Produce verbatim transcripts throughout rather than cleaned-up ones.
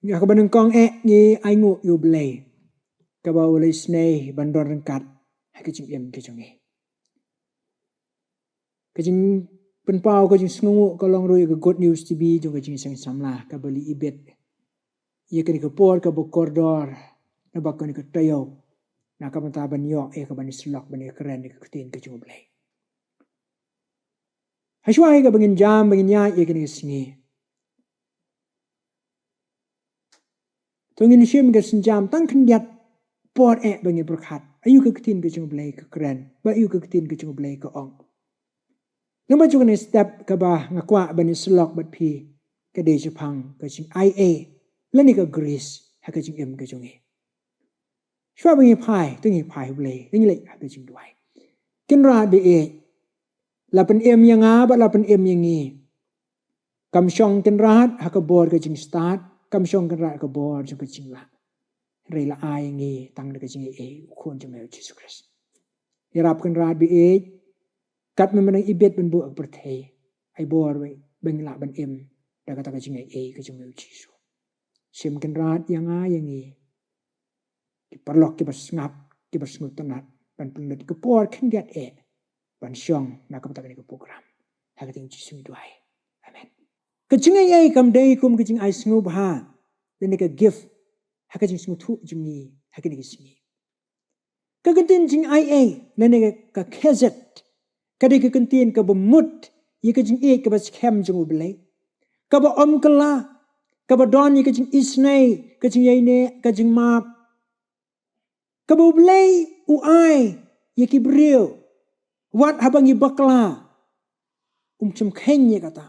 Ïa kaba nyngkong eh ngi ai nguh ïa U Blei kaba u la isynei ban don ryngkat ha ka jingim ka jong ngi. Ka jingpynpaw ka jingsngewnguh ka long ruh ïa ka good news to be jong ka jingseng samla kaba la ibit ïa kane ka por kaba kordor na ba kane ka taïew na ka bynta ban ïoh ïa ka ban ïasyllok ban ïakren ïa ka ktien ka jong U Blei. Hashwa ïa kaba ngin jam ba ngin ïaid ïa kane ka sngi, to ngin shim ka sienjam tang khyndiat por eh ba ngin pyrkhat aïu ka ktien ka jong U Blei ka kren, ba aïu ka ktien ka jong U Blei ka ong. Nangba jong kane step kaba nga kwah ban ïasyllok bad phi ka dei shaphang ka jingaiei lane ka grace ha ka jingim ka jong ngi. Shuwa ba ngi phai, to ngi phai ha U Blei, to ngi leit ha ka jingduwai. Kynrad ba ïeit, la pynim ïa nga bad la pynim ïa ngi. Kam shong Kynrad ha ka bor ka jingstad, kam shong Kynrad ha ka bor jong ka jinglah. Hynrei la ai ïa ngi tang da ka jingaiei U Khun jong me U Jisu Khrist. Ïarap Kynrad ba ïeit, kat ma me dang ibit ban buh ha ka pyrthei, ai bor ba ngi lah ban im da kata ka jingaiei ka jong me U Jisu. Shim Kynrad ïa nga ïa ngi, ki paralok kiba sngap, kiba sngewtynnat ban pynlut ka por khyndiat eh ban shong na ka bynta kane ka program. Ha ka kyrteng Jisu ngi duwai. Amen. Ka jingaiei kam dei kum ka jingai sngewbha lane ka gift ha ka jingsngewthuh jong ngi ha kane ka sngi. Ka ktien jingaiei lane ka chesed ka dei ka ktien kaba mut ïa ka jingïeit kaba skhem jong U Blei, kaba ym kylla, kaba don ïa ka jingisynei, ka jingïaineh, ka jingmap, kaba U Blei u ai ïa ki briew wat haba ngi bakla. Um shym kheiñ ïa kata.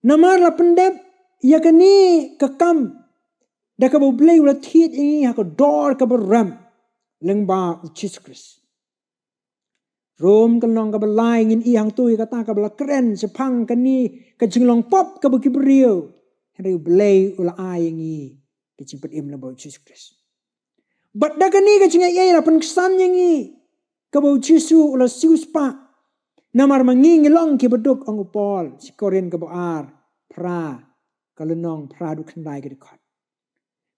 Namar la pyndep ïa kane ka kam da kaba U Blei u la thied ïa ngi ha ka dor kaba rem lyngba U Jisu Khrist. Rom ka lynnong kaba lai ngin ïohi hangto ïa kata kaba la kren shaphang kane ka jinglong pop kaba ki briew. Hynrei U Blei u la ai ïa ngi ka jingpynim lyngba U Jisu Khrist. Bad da kane ka jingaiei la pynksan ïa ngi kaba U Jisu u la siewspah. Namar ma ngi ngi long kiba duk, ong u Paul, shi Korinth kaba ar, phra, ka lynnong phra haduh khyndai ka dkhot.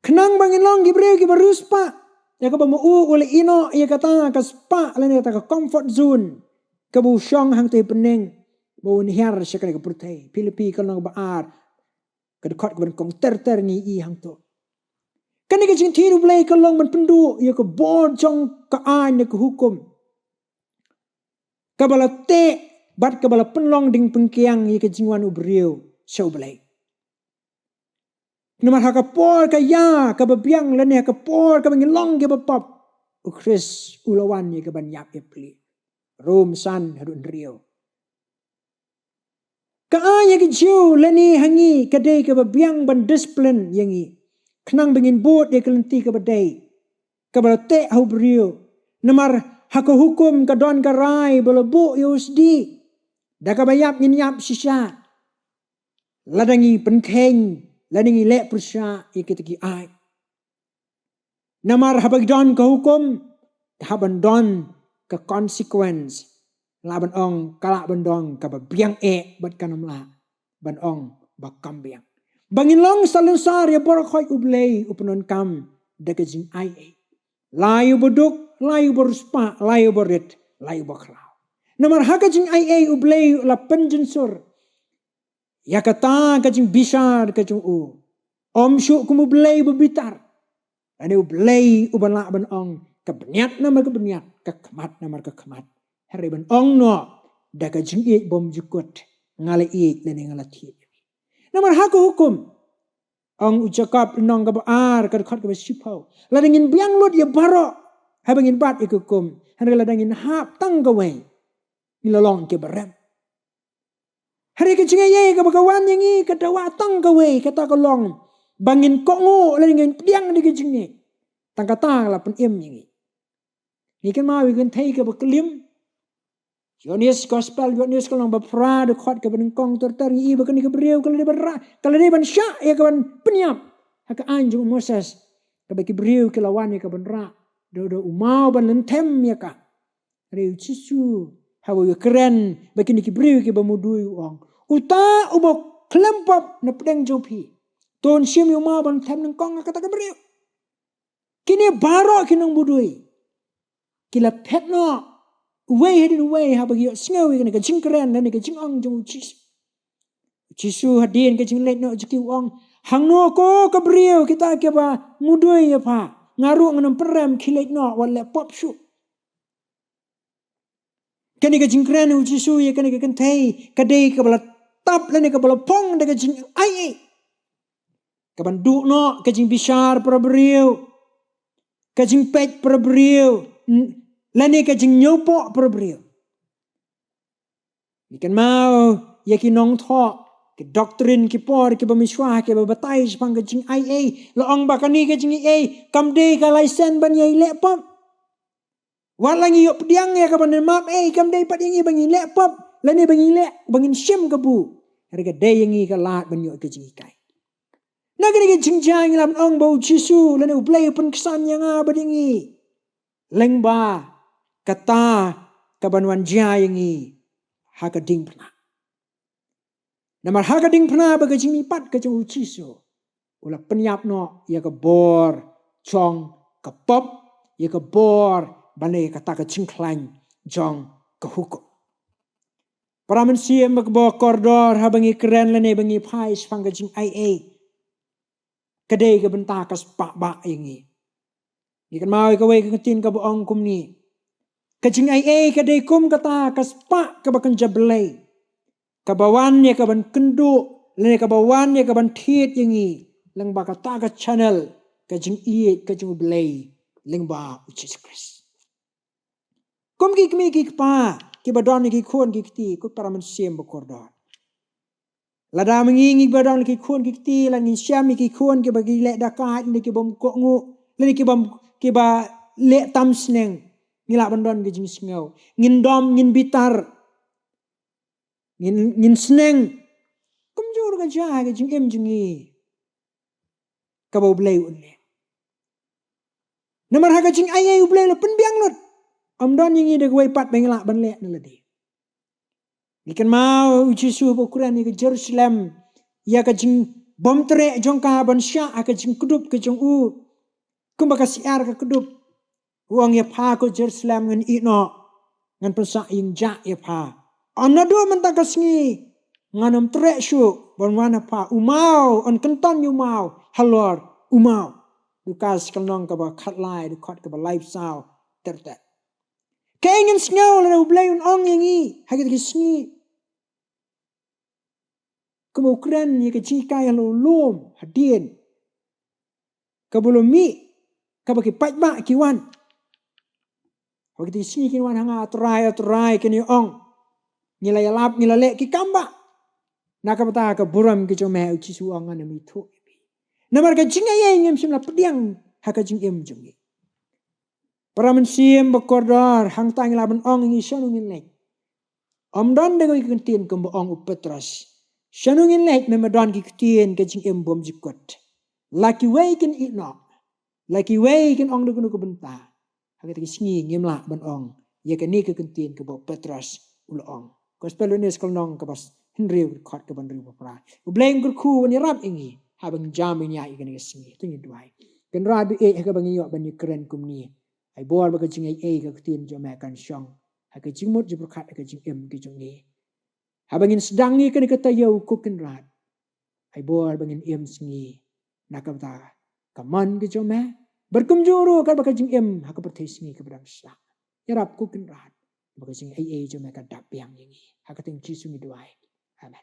Khnang ba ngin long ki briew kiba riewspah, ïa kaba ma u u la ïehnoh ïa kata ka spah lane kata ka comfort zone kaba u shong hangto ha bneng, ba un hiar sha kane ka pyrthei. Philippi ka lynnong kaba ar, ka dkhot kaba nyngkong ter ter ngi ïohi hangto. Kane ka jingthied U Blei ka long ban pynduh ïa ka bor jong ka aiñ ne ka hukum kaba la teh bad kaba la pynlong ding pynkiang ïa ka jingwan u briew sha U Blei. Namar ha ka por ka ïa kaba biang lane ha ka por kaba ngi long kiba pop, U Khrist u la wan ïa kaban ïap ïapli. Rom san haduh hynriew. Ka aiñ ha ki Jiw lane ha ngi ka dei kaba biang ban discipline ïa ngi, khnang ba ngin bud ïa ka lynti kaba dei, kaba la teh ha u briew. Namar ha ka hukum ka don ka rai ba la buh ïa u sdieh, da kaba ïap ngin ïap shisha lada ngi pynkheiñ lane ngi leh pyrshah ïa kita ki aiñ. Namar haba ki don ka hukum, ka hap ban don ka consequence. Lah ban ong, ka lah ban don kaba biang eh bad kan ym lah ban ong ba kam biang. Ba ngin long salonsar ïa baroh khoit U Blei u pyndonkam da ka jingaiei. Lai uba duk, lai uba riewspah, lai uba rit, lai uba khraw. Namar ha ka jingaiei U Blei u la pynjynsur ïa kata ka jingbishar ka jong u. Ym shuh kum U Blei uba bitar, lane U Blei uba lah ban ong ka bniat namar ka bniat, ka khmat namar ka khmat. Hynrei ban ong noh da ka jingïeit bymjukut, nga la ïeit lane nga la thied. Namar ha ka hukum, ong u Jakob lynnong kaba ar ka dkhot kaba shiphew, lada ngin biang lut ïa baroh haba ngin bat ïa ka hukum, hynrei lada ngin hap tang kawei, ngi la long kiba rem. Hynrei ka jingaiei kaba ka wan ïa ngi ka dawa tang kawei, kata ka long ba ngin kohnguh lane ngin pdiang da ka jingngeit. Tang kata ka la pynim ïa ngi. Ngi kynmaw ïa ka kynthei kaba klim, Ïoannis, Gospel Ïoannis ka lynnong ba phra, dkhot kaba nyngkong ter ter, ngi ïohi ba kane ka briew ka la dei ban rah, ka la dei ban shah ïa kaban pynïap ha ka aiñ jong u Moses, kaba ki briew ki la wan ïa kaban rah da, da u maw ban lynthem ïa ka. Hynrei U Jisu haba u ïakren bad kine ki briew kiba mudui u ong, uta uba khlem pop na pdeng jong phi. To un shim ïa u maw ban them nyngkong ha kata ka briew. Kine baroh ki nongmudui ki la phet noh uwei hadien uwei haba ki ïohsngew ïa kane ka jingkren lane ka jingong jong u Jisu. U Jisu hadien ka jingleit noh jong ki u ong, hangno ko ka briew kita kiba mudui ïa pha? Nga ruh ngan ym pynrem, khie leit noh, wat leh pop shuh. Kane ka jingkren u Jisu ïa kane ka kynthei ka dei kaba la tap lane kaba la phong da ka jingaiei. Kaban duh noh ka jingbishar para briew, ka jingpeit para briew, n-, lane ka jingñiewpoh para briew. Ngi kynmaw ïa ki nongthoh, ki doctrine, ki por kiba mynshuwa kiba batai shaphang ka jingaiei. La ong ba kane ka jingaiei kam dei ka laisen ban ïai leh pop. Wat la ngi ïoh pdiang ïa ka ban ym map ei, kam dei pat ïa ngi ba ngin leh pop lane ba ngin leh, ba ngin shim kabu. Hynrei ka dei ïa ngi ka lad ban ïoh ka jinghikai. Na kane ka jingjia ngi lah ban ong ba u Jisu lane U Blei u pynksan ïa nga bad ïa ngi lyngba kata kaban wan jia ïa ngi ha ka diengphna. Namar ha ka diengphna bad ka jingmihpat ka jong u Jisu, u la pynïap noh ïa ka bor jong ka pop, ïa ka bor ban leh kata ka jingkhlaiñ jong ka hukum. Para mynsiem bad kiba kordor, haba ngi kren lane ba ngi phai shaphang ka jingaiei, ka dei ka bynta ka spah bah ïa ngi. Ngi kynmaw ïa kawei ka ktien kaba ong kumne, ka jingaiei ka dei kum kata ka spah kaba kynja blei, kaba wan ïa kaban kynduh lane kaba wan ïa kaban thied ïa ngi lyngba kata ka channel, ka jingïeit ka jong U Blei lyngba u Jisu Khrist. Kum ki kmie ki kpa kiba don ïa ki khun ki kti, ko para mynsiem ba kordor, lada ma ngi ngi ba don ïa ki khun ki kti, la ngin shem ïa ki khun kiba ki leh dakaid, lane ki bym kohnguh, lane ki bym, kiba leh tam sneng, ngi lah ban don ka jingsngew, ngin dom, ngin bitar, ngin, ngin sneng. Kumjuh ruh ka jia ha ka jingim jong ngi kaba U Blei un leh. Namar ha ka jingaiei U Blei u la pynbiang lut. Ym don ïa ngi da kawei pat ba ngi lah ban leh na lade. Ngi kynmaw u Jisu ba u kren ïa ka Jerusalem, ïa ka jingbymtreh jong ka ban shah ha ka jingkdup ka jong u. Kumba ka syiar ka kdup, u ong ïa pha ko Jerusalem, ngan ïeh noh, ngan pynsah ïing jah ïa pha. Ynda naduh mynta ka sngi ngan ym treh shuh ban wan ha pha. U maw, yn kynton ïa u maw halor u maw. Lukas ka lynnong kaba khatlai, dkhot kaba laiphew saw, ter ter. Kaei ngin sngew lada U Blei un ong ïa ngi ha kito ki sngi? Kumba u kren ïa ka jinghikai halor u lum hadien, kaba u la mih, kaba ki paidbah ki wan. Ha kito ki sngi kin wan ha nga, Trai, Trai, kin ïa ong, ngi la ïalap, ngi la leh ki kam bah. Na ka bynta ka burom ka jong me, u Jisu u ong, ngan ym ithuh ïa phi. Namar ka jingaiei ngim shym la pdiang ha ka jingim jong ngi. Para mynsiem ba kordor, hangta ngi lah ban ong ïa ngi shano ngin leit. Ym don da kawei ka ktien kumba ong u Petros, shano ngin leit, mynba don ki ktien ka jingim bymjukut. La kiwei kin ïeh noh, la kiwei kin ong da kano ka bynta. Ha kata ka sngi ngim lah ban ong ïa kane ka ktien kaba u Petros u la ong. Gospel Lukas ka lynnong kaba hynriew, dkhot kaba hynriew phew phra. U Blei un kyrkhu, un ïarap ïa ngi haba ngin jam bniah ïa kane ka sngi. To ngin duwai. Kynrad ba ïeit, ha kaba ngi ïoh ban ïakren kumne, ai bor ba ka jingaiei ka ktien jong me kan shong ha ka jingmut jingpyrkhat, ha ka jingim ka jong ngi. Haba ngin sdang ïa kane ka taïew, ko Kynrad, ai bor ba ngin im sngi na ka bynta ka mon ka jong me, bad kumjuh ruh katba ka jingim ha ka pyrthei sngi kaba dang sah. Ïarap ko Kynrad ba ka jingaiei jong me kan dap biang ïa ngi. Ha ka kyrteng Jisu ngi duwai. Amen.